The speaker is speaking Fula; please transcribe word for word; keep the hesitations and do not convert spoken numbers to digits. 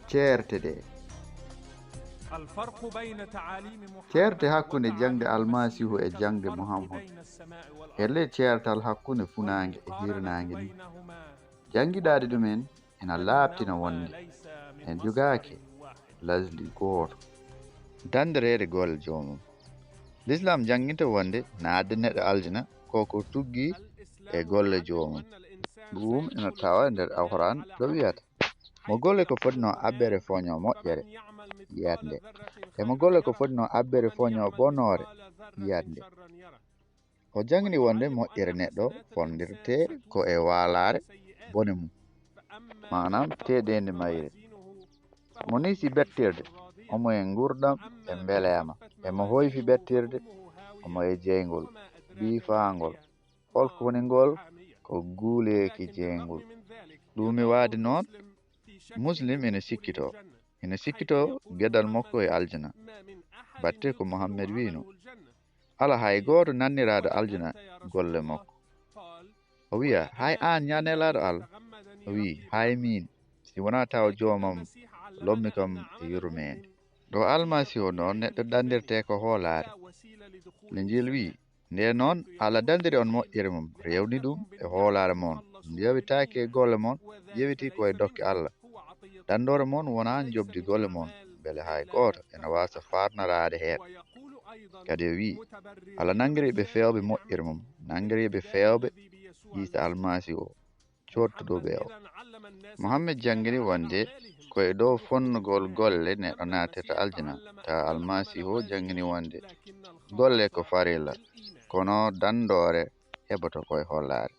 Ceerte ɗe. Ceerte hakkunde jaŋde Almasiihu e jaŋde Muhammad. Helle ceertal hakkunde funaange e hiirnaange ni. Janngiɗaade ɗum en ina laaɓtina wonde en jogaaki lasli gooto. Danndereede golle joomum. Lislaam jannginta wonde naatde neɗɗo aljana ko ko tuggi e golle joomum. Ɗum ina tawa nder Alquraan ɗo wiyata, mo golle ko foti no abbere foño moƴƴere yiyat nde, e mo golle ko foti no abbere foño bonore yiyat nde. O jangini wonde moƴƴere neɗɗo fondirte ko e walaare bone mum, maanaam teɗeende mayre. Mo nisi bettirde, omo e nguurɗam e mbeleema, e mo hoyfi bettirde, omo e jeyngol, biifaangol. Holko woni ngol? Ko guuleeki jeyngol. Ɗum mi waadi noon, Muslim ina sikkitoo, ina sikkitoo geɗal makko e aljana, batte ko Muhammad wiino. Alaa hay gooto nanniraaɗo aljana golle makko. O wiya, hay aan, yaa Nelaaɗo Allah? O wiyi, hay miin, si wonaa tawa joomam lommi kam e yurmeende. Ɗo Almasiihu noon neɗɗo danndirtee ko hoolaare. Linjiil wiyi, nde noon Allah danndiri on moƴƴere mum, rewni ɗum e hoolaare mon. Ɗum yewitaaki e golle mon, yewitii ko e dokke Allah. Danndoore mon wonaa njoɓdi golle mon, mbele hay gooto ena waasa faarnaraade heen. Kadi o wiyi, Allah nanngiri ɓe feewɓe moƴƴere mum, nanngiri ɓe feewɓe Iisa Almasiihu o, coodtuɗo ɓe o. Muhammad janngini wonde ko e dow fonnugol golle neɗɗo naatirta aljana, tawa Almasiihu o janngini wonde golle ko farilla, kono danndoore heɓoto ko e hoolaare.